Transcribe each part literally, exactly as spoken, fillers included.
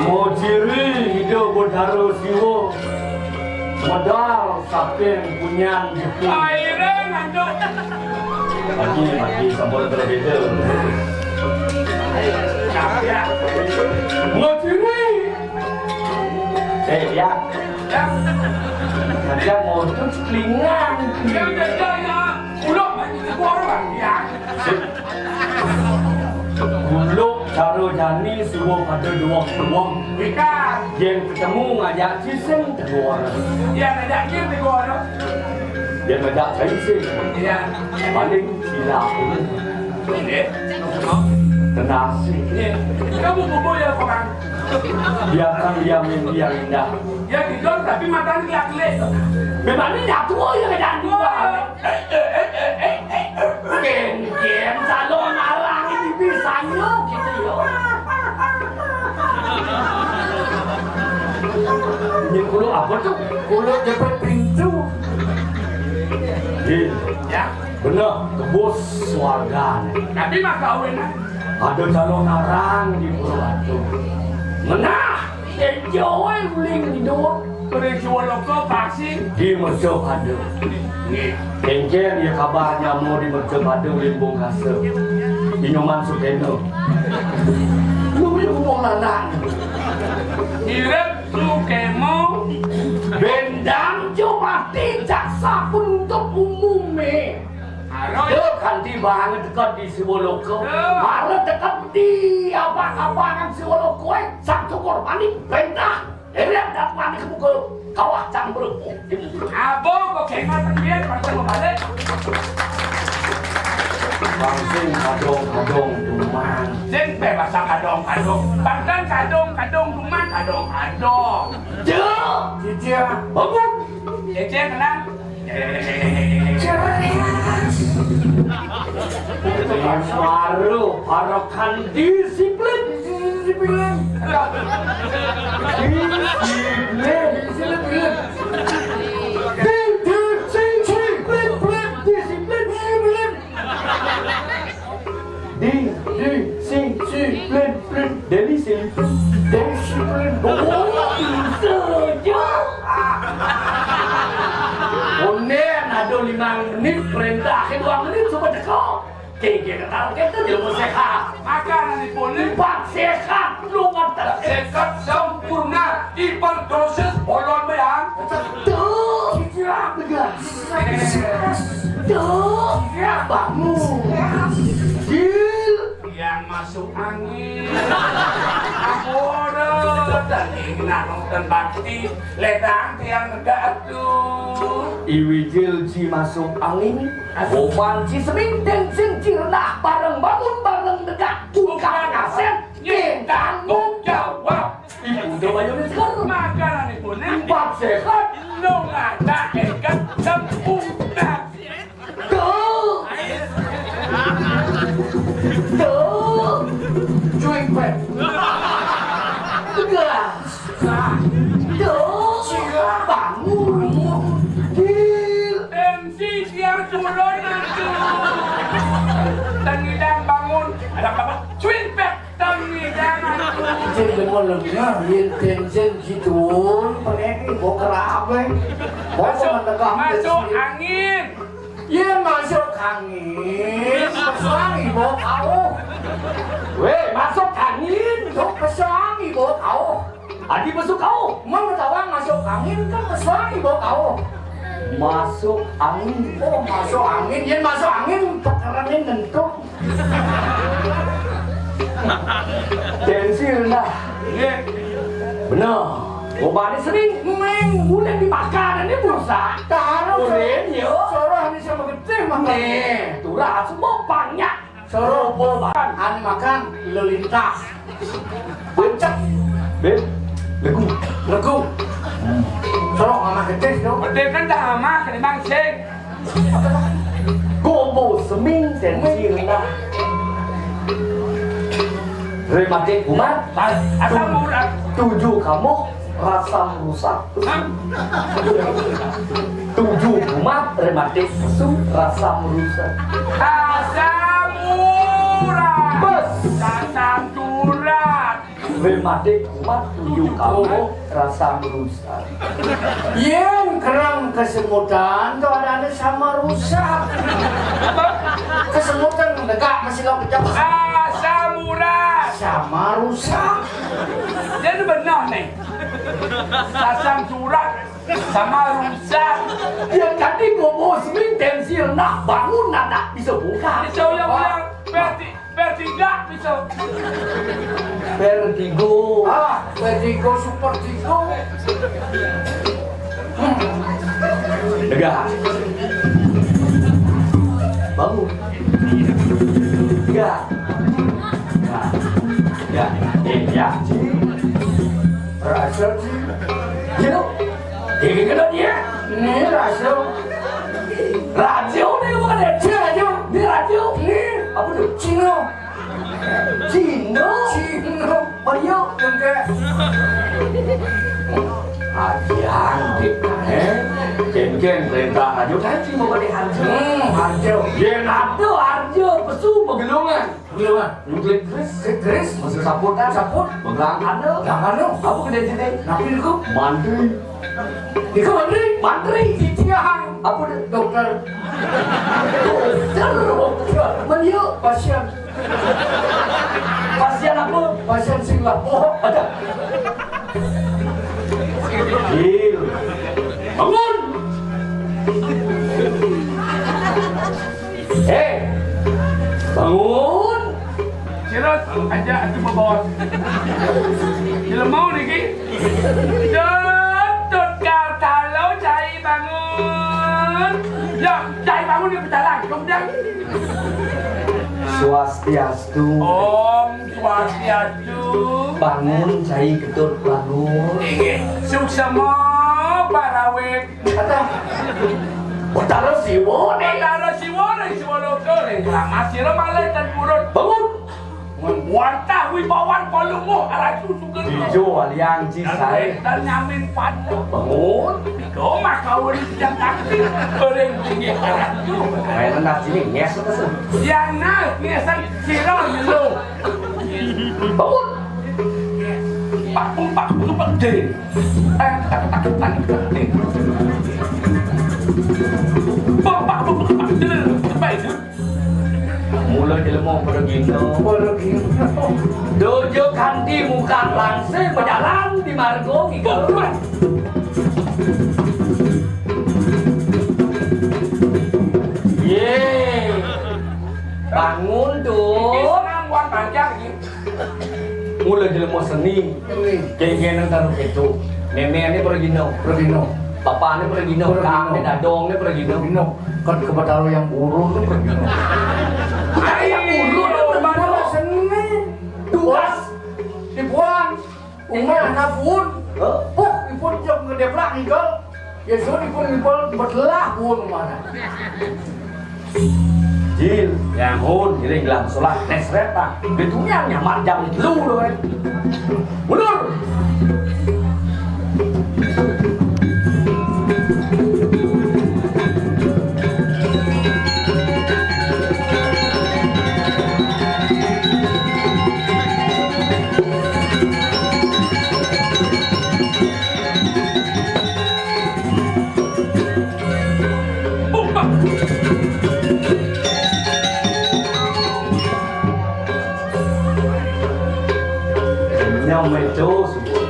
Mojiri idup Betara Siwa. Modal saking punyan Jepun. Airnya ngantuk. Bagi, bagi, sampun berbeda. Mojiri. Eh, ya. Ya. Ada modus klingan. Ya, ya, ya, ya. Ulok banyak orang, ya. Ulok cara jani suruh pada dua peluang. Ikan. Yang ketemu ngajak cising tegur. Yang ngajak cising tegur. Yang ngajak cising. Iya. Paling silap. Ini. Tenasi. Iya. Kamu kumpul ya, orang. Biarkan dia mimpi yang indah. Ya, tidur tapi matanya kelak-kelak. Memangnya nyatu ya, jangan dua. Ken, ken, calon arang ini bisanya gitu ya. Ini kulo apa tuh? Kulo jepit pintu. Iya. Ya. Bener, tebus swarga. Tapi mah kawin. Ada calon arang di Purwato. Menah. Enjoy uling hidup. Peristiwa loko pasti di Mercapadu. Nggih. Engken ya kabar nyama di Mercapadu limbung kasa. Inuman Sukeno. Lu punya ngomong anak. Mirip Sukemo. Bendang jo mati jaksa penuntut umum, eh. Yo, kanti banget dekat di Siwoloka. Mara dekat di abang-abangan Siwoloka, eh. Sang Tukur Manik, perintah. Irian dan Manik buka kawah cang berempu. Abang kok kena tenggian, macam balik. Bang sing kadong-kadong duman. Sing bebas kadong-kadong. Bangkan kadong-kadong duman, kadong-kadong. Cek. Cicil. Bangun. Cicil, tenang. Baru, baru kan disiplin. Disiplin. Disiplin. Disiplin. Disiplin. Disiplin. Disiplin. Di, di, si, si, plin, plin. Deli si, deli si, plin. Oh, bisa aja. Onen ada lima menit, perintah dua menit, coba teko. Kengken, kalau kita jelema sehat. Makanan dipunin. Empat sehat, lu nganter. Sehat sempurna, hiperdosis, bolon bayang. Tuh, siap, tegas. Tuh, ya, bangun. Gil. Yang masuk angin. Ampun, tadi nonton bakti, ledang tiang negak tuh. Iwijil ji masuk angin. Boman ji seming tensin ji rendah bareng bangun bareng negak tukang asen. Tanggung jawab. Ibu udah bayar segar. Makanan ibu nih. Empat sehat. Lo ngata ikan sempurna. Tuh. Tuh. Cuek, Pep. Tegas. Tuh. Bangun. Gil. Tensi dia turun nanti. Tengidang bangun. Ada apa? Cuek, Pep. Tengidang aku. Cek demen lengah, yen tensen gitu, pengen nih, bawa kerabe. Bawa masuk, menegah masuk tensi. Angin. Yen masuk angin, pesangi bawa kau. Weh, masuk angin. Tuh, pesangi bawa kau. Adi masuk kau. Mengetahuan masuk angin, kan pesangi bawa kau. Masuk angin. Oh, masuk angin. Yen masuk angin, pekerenin nentuk. Tensi rendah. Nggih. Bener. Obatnya sering. Meng, boleh dimakan, ini pulsa. Taruh. Boleh, ya. Soroh ini sama getih makan. Nih, turah semua banyak. Soroh obat. Ane makan, lelintah. Pancet. Be, legu. Legu. Soroh mama getih, dong. Getih kan dah mama, kena bang sing. Gobo seming tensi rendah. Rematik kumat, asam urat. Tujuh kambuh, rasam rusak. Hah? Tujuh kumat, rematik pesu, rasam rusak. Asam urat. Bes. Asam urat. Rematik kumat, tujuh kambuh, rasam rusak. Yén kereng kesemutan, to adané sama rusak. Kesemutan negak masih lo kejap. Asam urat. Sama rusak. Jadi benar nih. Asam urat sama rusak. Ya tadi bobo seming tensi rendah, bangun anak bisa buka. Bisa ulang-ulang. Berarti Vertigo bisa. Vertigo. Ah, vertigo, super tigo. Tegak. Bangun. Tegak. Nah. Ya. Eh, ya. Rasa sih. Gitu. Gigi kena dia. Ini rasa. Radio ni bukan dia. Cina radio. Ini radio. Ini apa tu? Cina. Cina. Cina. Mario. Enggak. Ajian dik eh. Ken-ken perintah radio tadi mau pada radio. Hmm, radio. Dia nado radio pesu begelungan. Iya, Bang. Nuklir keris. Ke-, keris. Masuk saput kan? Saput. Pegang anu. Pegang anu. Apa kedai sini? Napi niku? Mantri. Niku mantri? Mantri. Cicihan. Apa dia? Dokter. Dokter. Mana dia? Pasien. Pasien apa? Pasien sing lapo. Ada. Gil. Bangun. Eh, bangun. Sirot, aja atuh bebos. Jelema niki. Jatut katalo cai bangun. Ya, cai bangun di petalang, kemudian. Swastiastu. Om Swastiastu. Bangun cai Ketut bangun. Inggih. Suksema parawit. Kata, Betara Siwa nih. Betara Siwa nih, Siwa Loka nih. Lama sira malih ten purun. Bangun. Wantah wibawan palungguh araju sugeng. Ijo aliang ci sae. Dan nyamin pada. Bangun. Iku makawi yang takdir. Bering tinggi araju. Mainan nasi nih, nges terus. Yang nah, ngesan sira nyeluk. Bangun. Pakung, pakung, pakung. Mula jelema pada gina. Pada gina. Dojo kanti muka langsing berjalan di margo ngiga. Ye. Bangun, Dut. Iki senang wan panjang iki. Mula jelema seni. Seni. Kengkene karo keto. Memene pergino. Pergino. Bapakne pergino. Pergino. Kakne dadongne pergino. Pergino. Kan kebetulan yang burung tuh pergino. Ayo, burung tuh pergino. Seni. Tugas. Dibuang. Umah anak pun. Hah? Puh, ipun jok ngedeplak ngigal. Ya sudah ipun ipun betelah pun mana. Jil, nyamun, ngiring gelang solah, nesret, Pak. Betulnya nyamar jam telu loh, eh. Mundur. Nyam itu sebut.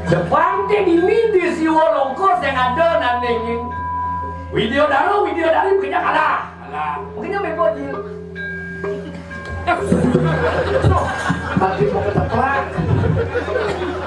Depan ke dini di Siwoloko sing ada nandingin. Widya Dara, Widya Dari, bukannya kalah. Alah. Mungkin dia main bocil. Nanti mau keteplak.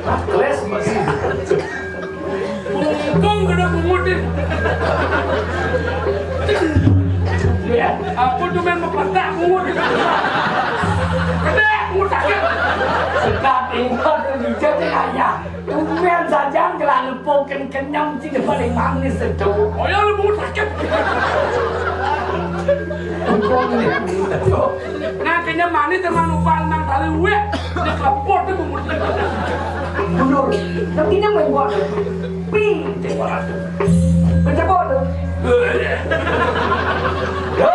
Nah, keles masih. Bungkung kena bungut ni. Ya. Aku tu main berpetak bungut. Kena bungut sakit. Sedap ingat tu bijak dia ayah. Tumben sajan gelah lepung ken-, kenyam cing paling manis itu. Oh ya, lu mau sakit. Lepung ni. Nah, kenyam manis teman upal nang Weh, dia kapot tu mundur. Mundur. Nanti dia main bola. Ping. Tembak tu. Pencebol tu. Ya.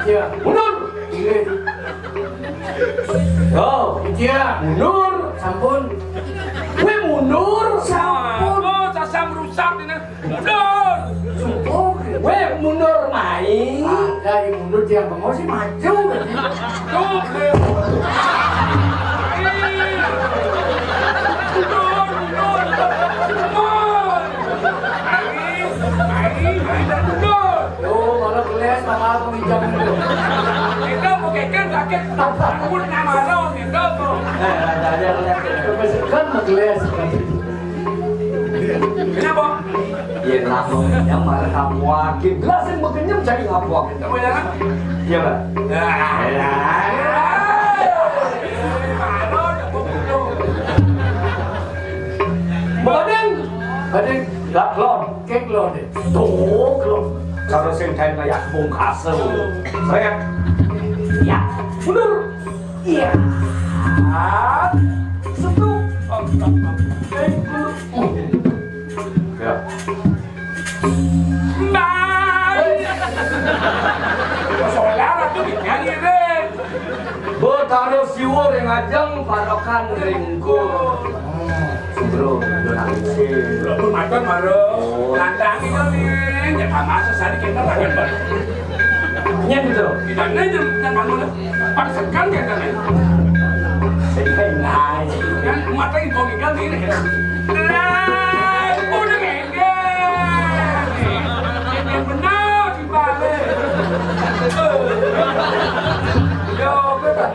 Ya. Mundur. Iya. Yo, iya, mundur. Sampun. Weh, mundur. Sampun. Oh, sasam rusak ini. Mundur. Sumpuk. Weh, mundur mai. Ada yang mundur, dia bengong sih maju. Tuh. Mundur, mundur. Mundur. Ai, ai, ai, mundur. Yo, malah keles, malah peminjam itu. Itu mau keken sakit. Takut nama lo, gitu. Eh, ada, ada, ada. Kan keles. Kenapa? Iya, kenapa? Yang malah kamu wakil. Gelas yang bekenyem jadi ngapuakin. Kamu ya? Iya, Pak. Ya. Ya. Badeng. Badeng. Lah, klon. Kek klon. Tuh, klon. Kalau sing kain kayak bongkase. Seret. Ya. Mundur. Iya. Setuk. Ya. Mbak. Solar atau gimana, Ren? Betara Siwa ring ajeng, parekan ring kur. Bro, udah nangis. Bro, pun makan, Bro. Oh. Lantangi dong, nih. Ya, masa sehari kita makan, Bro. Nyet gitu. Kita nanya, kita bangun. Paksakan kita nih. Saya naik. Kan mata yang kau tinggal nih. Lah, udah ngengge. Ngengge benar di balik. Ya, benar.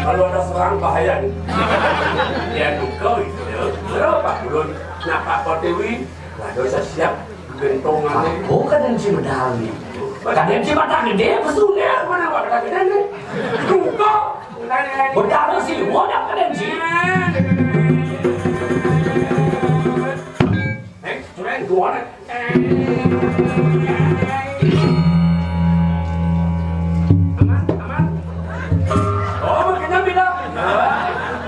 Kalau ada serang, bahaya nih. Ya, duka itu. Berapa ulun? Napa Pak Dewi? Lah, dosa siap. Gentongannya. Aku kadang si bedal nih. Kadang si mata gede, pesunya. Mana Pak, kadang gede nih? Duka. Bedal si, wadah kadang si. Eh, curang, dua nih. Aman, aman. Oh, makanya bilang.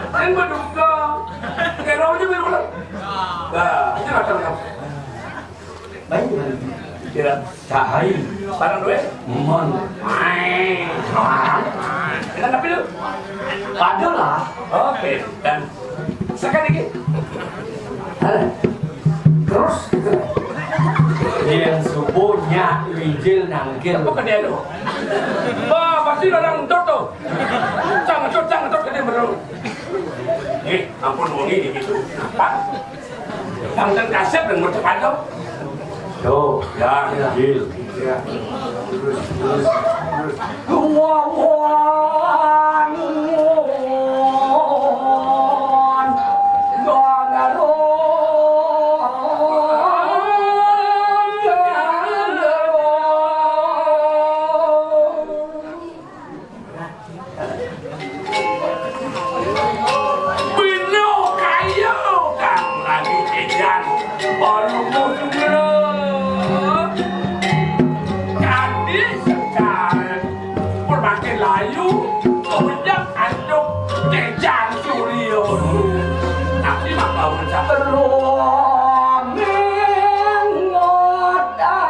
Kan berduka. Kira aja bilang. Nah, ini macam apa? Baik, Bang. Kira. Cahai. Barang duit? Mon. Main. Kita tapi lu. Ada lah. Oke. Dan sekali lagi. Ada. Terus gitu. Yang subuhnya wijil nangkil. Apa ke dia lu? Wah, pasti orang ngetut tuh. Cang ngetut, cang ngetut ke dia, bro. Eh, ampun, wong ini gitu. Apa? Yang dan kasep dan mau cepat dong. Tuh, ya, wijil. Ya. Terus, terus, terus. Tejan Suryo. Tapi mah kau mencapai. Roning ngotak.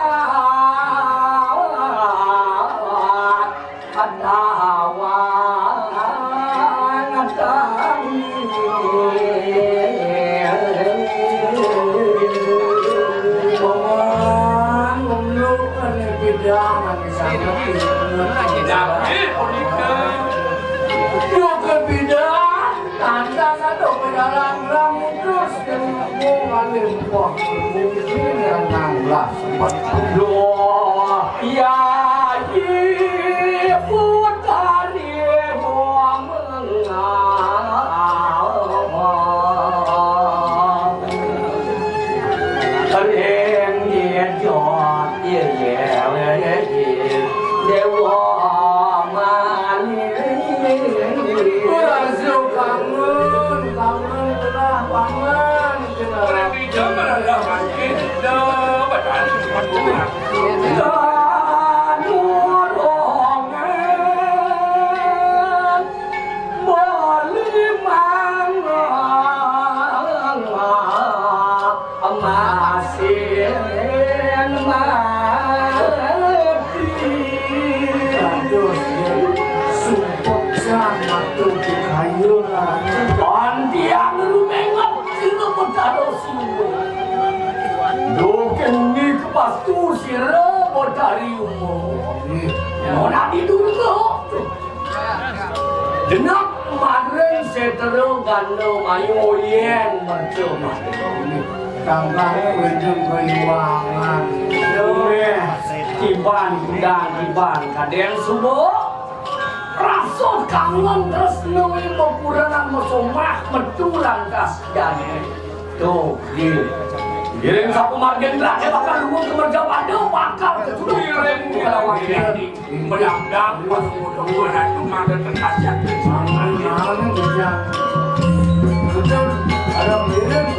Adawa ngatami. Paman, unduk ane bidangan di sana. Tapi punika. Yo kebidan, tanda satu pedalang ramutus. Doa Yayi Putari Mengal. Ring Jejot Yeye Dewa Mani. Rasa kangen, kangen lah, kangen. Masin mati. Aduh, ya. Sumpah, Cang, waktu di kayu lah. Pantiang lu mengat, sira betara sira. Duh, kene kepastu sira betari umur. Nih. Mau nabi dulu. Genep maring setra ganda mayu yen merca maring. Kangkang wénten kayuwangan. Wéh, tiban gudang tiban kadén suba. Rasa kangen tresna makurenan masomah metu lantas jani. Tuh, nggih. Ngiring sapa margin rakyat bakal luwung ke mercapada, bakal kejuluk. Ngiring kelawan jani. Mendang-dang pas muda ratu mangga terkasihan. Betul. Ada ngiring,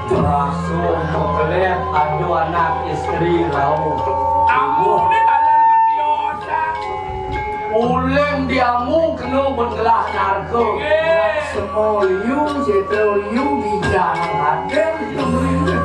Terasa mekelet ada anak istri rauh. Tamu ni dalam mati otak. Uleng diamu kena bergelah narka. Nggih. Semua liu, setra liu, bijak hadir, semua liu.